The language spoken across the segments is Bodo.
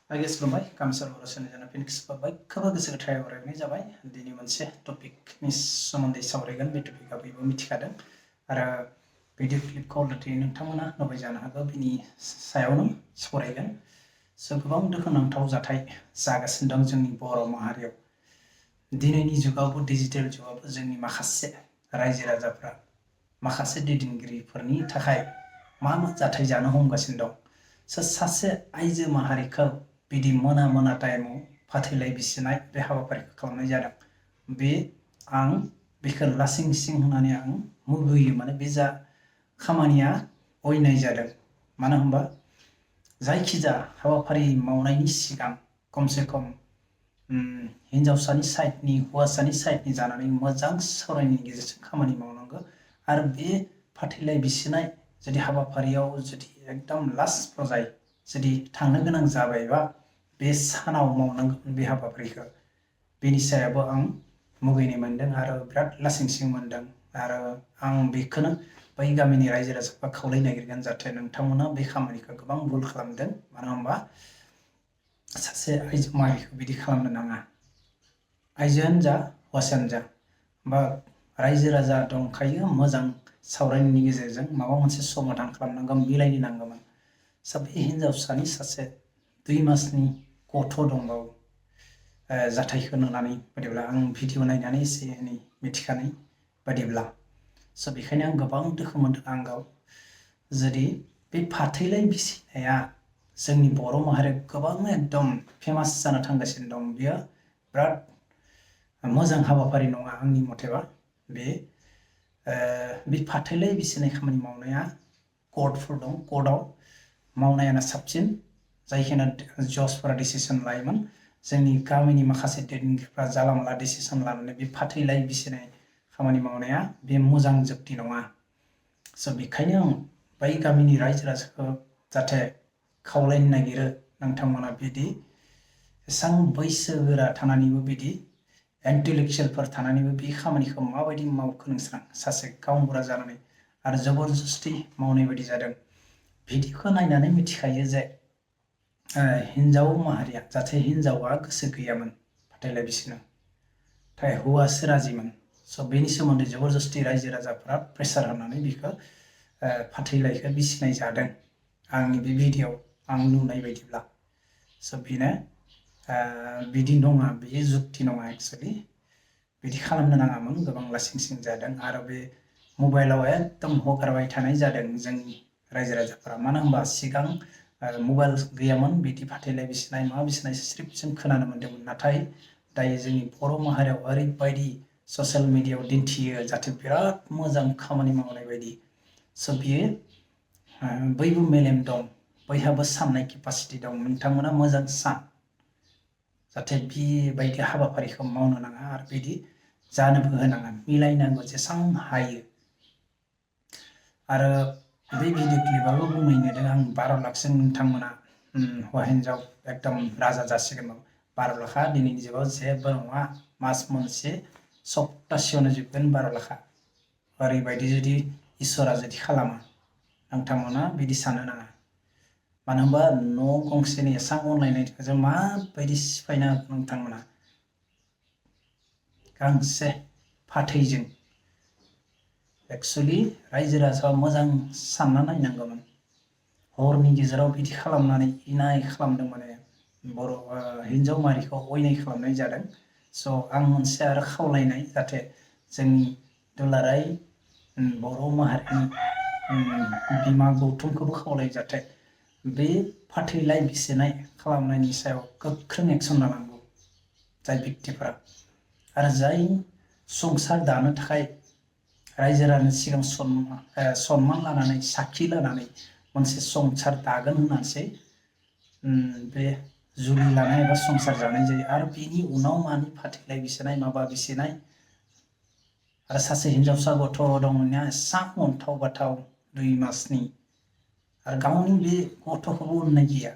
आइगेस खुलुमबाय गामसा बर'सनि जाना फिनिक्स बाय खोबा गोसो गोथारै अरायनाय जाबाय दिनै मोनसे टपिकनि सोमोन्दै सावरायगोन बे टपिकआ बयबो मिथिखादों आरो भिडिअ क्लिपखौ अलरेडि नोंथांमोना नुबाय जानो हागौ बिनि सायावनो सावरायगोन गोबां दुखुनांथाव जाथाय जागासिनो दं जोंनि बर' माहारियाव दिनैनि जुगावबो डिजिटेल जुगावबो जोंनि माखासे रायजो राजाफ्रा माखासे दैदेनगिरिफोरनि थाखाय मा जाथाय जानो हमगासिनो दं सासे आइजो माहारिखौ बिदि मोना टाइमाव फाथैलाय बिसिनाय बे हाबाफारिखौ खालामनाय जादों बे आं बेखौ लासिं सिं होननानै आं मुगैयो माने बे जा खामानिया अयनाय जादों मानो होनबा जायखिजाया हाबाफारि मावनायनि सिगां खमसे खम हिन्जावसानि साइडनि हौवासानि साइडनि जानानै मोजां सावरायनायनि गेजेरजों खामानि मावनांगौ आरो बे फाथैलाय बिसिनाय जुदि हाबाफारियाव जुदि एकदम लास्ट पर्याय जुदि थांनो गोनां जाबायबा बे सानाव मावनांगोन बे हाबाफारिखौ बेनि सायावबो आं मुगैनाय मोन्दों आरो बिराद लासिंसिं मोन्दों आरो आं बेखौनो बै गामिनि रायजो राजाफ्रा खावलाय नागिरगोन जाहाथे नोंथांमोना बे खामानिखौ गोबां भुल खालामदों मानो होनबा सासे आइजो माहारिखौ बिदि खालामनो नाङा आइजोआनो जा हौवासायानो जा बा रायजो राजा दंखायो मोजां सावरायनायनि गेजेरजों माबा मोनसे समाधान खालामनांगौ मिलायनो नांगौमोन बे हिन्जावसानि सासे 2 मासनि गथ' दंबावो जाथायखौ नुनानै बायदिब्ला आं भिडिअ नायनानै एसे एनै मिथिखानाय बायदिब्ला बेखायनो आं गोबां दुखु मोन्दों आं गाव जुदि बे फाथैलाय बिसिनाया जोंनि बर' माहारिया गोबां एकदम फेमास जानो थांगासिनो दं बियो बिराद मोजां हाबाफारि नङा आंनि मथेबा बे फाथैलाय बिसिनाय खामानि मावनाया कर्टफोर दं कर्टआव मावनायानो साबसिन जायखिना जजफोरा डिसिसन लायोमोन जोंनि गामिनि माखासे दैदेनगिरिफ्रा जाला माला डिसिसन लानानै बे फाथैलाय बिसिनाय खामानि मावनाया बे मोजां जुक्ति नङा बेखायनो आं बै गामिनि रायजो राजाखौ जाहाथे खावलायनो नागिरो नोंथांमोना बिदि एसेबां बैसोगोरा थानानैबो बिदि इन्टेलेक्सुवेलफोर थानानैबो बे खामानिखौ माबायदि मावखो नोंस्रा सासे गावबुरा जानानै आरो जबरदस्ति मावनाय बायदि जादों भिडिअखौ नायनानै मिथिखायो जे हिन्जाव माहारिया जाहाथे हिन्जावा गोसो गैयामोन फाथैलाय बिसिनो नाथाय हौवासो राजिमोन बेनि सोमोन्दै जबरदस्ति रायजो राजाफ्रा प्रेसार होनानै बेखौ फाथैलायखौ बिसिनाय जादों आंनि बे भिडिअ आं नुनाय बायदिब्ला बेनो बिदि नङा बेयो जुक्ति नङा एक्सुवेलि बिदि खालामनो नाङामोन गोबां लासिं सिं जादों आरो बे मबाइलाव एकदम हगारबाय थानाय जादों जोंनि रायजो राजाफोरा मानो होनबा सिगां मबाइल गैयामोन बिदि फाथैलाय बिसिनाय मा बिसिनाय स्क्रिप्टजों खोनानो मोन्दोंमोन नाथाय दायो जोंनि बर' माहारियाव ओरैबायदि ससियेल मिडियायाव दिन्थियो जाहाथे बिराद मोजां खामानि मावनाय बायदि बियो बयबो मेलेम दं बयहाबो साननाय केपासिटि दं नोंथांमोना मोजां सान जाहाथे बेबायदि हाबाफारिखौ मावनो नाङा आरो बिदि जानोबो होनाङा मिलायनांगौ जेसेबां हायो आरो बे भिडिअ क्लिपाबो बुंनाय नुदों आं 12 लाखजों नोंथांमोना हौवा हिन्जाव एकदम राजा जासिगोन 12 लाखा दिनैनि जुगाव जेबो नङा मास मोनसे सप्तासेयावनो जोबगोन 12 लाखा ओरैबायदि जुदि इसोरा जुदि खालामा नोंथांमोना बिदि साननो नाङा मानो होनबा न' गंसेनि एसां अनलायनायजों माबायदि सिफायना नोंथांमोना गांसे फाथैजों एक्सुवेलि रायजो राजाया मोजां सानना नायनांगौमोन हरनि गेजेराव बिदि खालामनानै इनाय खालामदों माने बर' हिन्जाव माहारिखौ अयनाय खालामनाय जादों आं मोनसे आरो खावलायनाय जाहाथे जोंनि दुलाराय बर' माहारिनि बिमा गौथुमखौबो खावलाय जाहाथे बे फाथैलाय बिसिनाय खालामनायनि सायाव गोख्रों एक्सन लानांगौ जाय व्यक्तिफोरा आरो जाय संसार दानो थाखाय रायजो राजानि सिगां सन्मान लानानै साखि लानानै मोनसे संसार दागोन होननानैसो बे जुलि लानाय एबा संसार जानाय जायो आरो बेनि उनाव मानि फाथैलाय बिसिनाय माबा बिसिनाय आरो सासे हिन्जावसा गथ' दंनिया एसां अन्थाव बाथाव 2 मासनि आरो गावनि बे गथ'खौबो अननाय गैया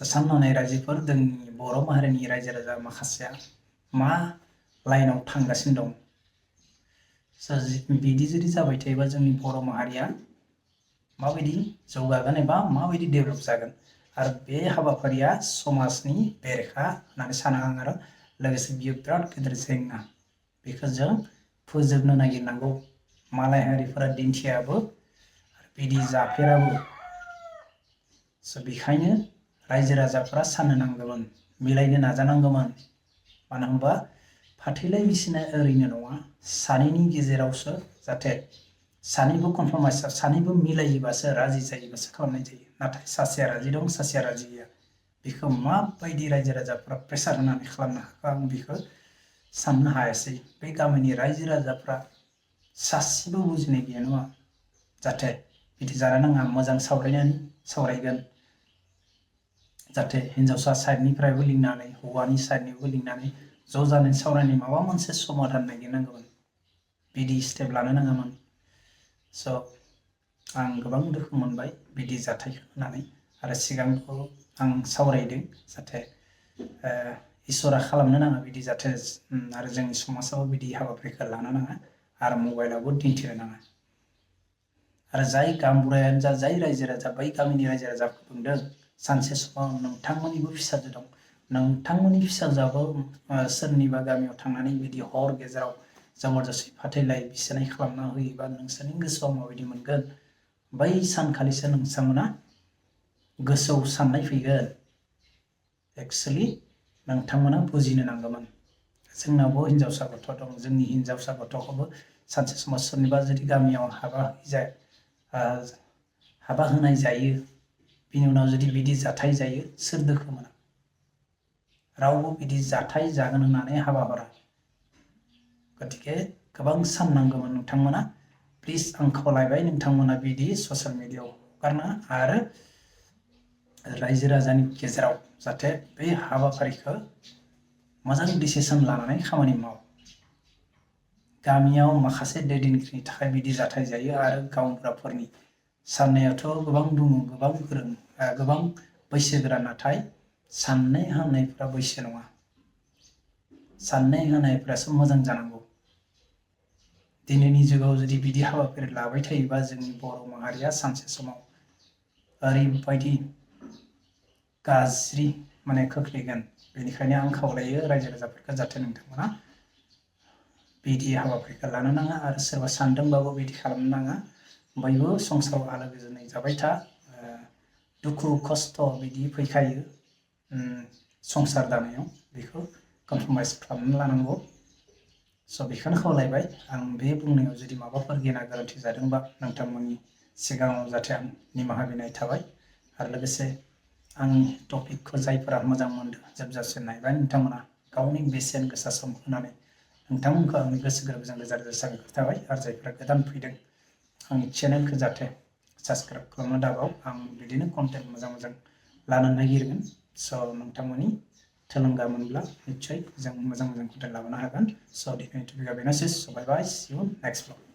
साननाय रायजोफोर जोंनि बर' माहारिनि रायजो राजा माखासेया मा लाइनाव थांगासिनो दं बिदि जुदि जाबाय थायोबा जोंनि बर' माहारिया माबायदि जौगागोन एबा माबायदि डेभेलप जागोन आरो बे हाबाफारिया समाजनि बेरेखा होननानै सानो आं आरो लोगोसे बियो बिराद गिदिर जेंना बेखौ जों फोजोबनो नागिरनांगौ मालाय हारिफोरा दिन्थियाबो बिदि जाफेराबो बेखायनो रायजो राजाफ्रा साननो नांगौमोन मिलायनो नाजानांगौमोन मानो होनबा फाथैलाइ बिसिनाय ओरैनो नङा सानैनि गेजेरावसो जाहाथे सानैबो कनफर्माइज सानैबो मिलायोबासो राजि जायोबासो खालामनाय जायो नाथाय सासेया राजि दं सासेया राजि गैया बेखौ माबायदि रायजो राजाफ्रा प्रेसार होनानै खालामनो हाखो आं बेखौ साननो हायासै बे गामिनि रायजो राजाफ्रा सासेबो बुजिनाय गैया नङा जाहाथे बिदि जानो नाङा मोजां सावरायगोन जाहाथे हिन्जावसा साइडनिफ्रायबो लिंनानै हौवानि साइडनिबो लिंनानै ज' जानानै सावरायनाय माबा मोनसे समाधान नागिरनांगौमोन बिदि स्टेप लानो नाङामोन आं गोबां दुखु मोनबाय बिदि जाथायखौ होनानै आरो सिगांखौ आं सावरायदों जाहाथे इसोरा खालामनो नाङा बिदि जाहाथे आरो जोंनि समाजाव बिदि हाबाफारिखौ लानो नाङा आरो मबाइलावबो दिन्थिनो नाङा आरो जाय गामबुरायानो जा जाय रायजो राजा बै गामिनि रायजो राजाखौ बुंदों सानसे समाव नोंथांमोननिबो फिसाजो दं नोंथांमोननि फिसाजोआबो सोरनिबा गामियाव थांनानै बिदि हर गेजेराव जबरदस्ति फाथैलाइ बिसिनाय खालामना होयोबा नोंसोरनि गोसोआव माबायदि मोनगोन बै सानखालिसो नोंथांमोना गोसोआव साननाय फैगोन एक्सुवेलि नोंथांमोना बुजिनो नांगौमोन जोंनावबो हिन्जावसा गथ' दं जोंनि हिन्जावसा गथ'खौबो सानसे समाव सोरनिबा जुदि गामियाव हाबा होनाय जायो बिनि उनाव जुदि बिदि जाथाय जायो सोर दुखु मोना रावबो बिदि जाथाय जागोन होननानै हाबा हरा गतिके गोबां साननांगौमोन नोंथांमोना प्लिज आं खावलायबाय नोंथांमोना बिदि ससियेल मिडियायाव हगारना आरो रायजो राजानि गेजेराव जाहाथे बे हाबाफारिखौ मोजां डिसिसन लानानै खामानि माव गामियाव माखासे दैदेनगिरिनि थाखाय बिदि जाथाय जायो आरो गावबुराफोरनि साननायाथ' गोबां दङ गोबां गोरों गोबां बैसोगोरा नाथाय साननाय हनायफ्रा बैसो नङा साननाय हनायफ्रासो मोजां जानांगौ दिनैनि जुगाव जुदि बिदि हाबाफारि लाबाय थायोबा जोंनि बर' माहारिया सानसे समाव ओरैबायदि गाज्रि माने खोख्लैगोन बेनिखायनो आं खावलायो रायजो राजाफोरखौ जाहाथे नोंथांमोना बिदि हाबाफारिखौ लानो नाङा आरो सोरबा सानदोंबाबो बिदि खालामनो नाङा बयबो संसाराव आलो गोजोनै जाबाय था दुखु खस्थ' बिदि फैखायो संसार दानायाव बेखौ कमप्रमाइज खालामना लानांगौ बेखौनो खावलायबाय आं बे बुंनायाव जुदि माबाफोर गेना गोरोन्थि जादोंबा नोंथांमोननि सिगाङाव जाहाथे आं निमाहा बिनाय थाबाय आरो लोगोसे आंनि टपिकखौ जायफोरा मोजां मोनदों जोबजासिम नायबाय नोंथांमोना गावनि बेसेन गोसा सम होनानै नोंथांमोनखौ आंनि गोसो गोरबोजों रोजा रोजा साबायखर थाबाय आरो जायफोरा गोदान फैदों आंनि चेनेलखौ जाहाथे साबस्क्राइब खालामना दाबाव आं बिदिनो कन्टेन्ट मोजां लानो नागिरगोन नोंथांमोननि थुलुंगा मोनब्ला निस्सय जों मोजां कन्टेन्ट लाबोनो हागोन दिनैनि टपिकआ बेनोसै बाय बाय सि इउ नेक्स्ट ब्लग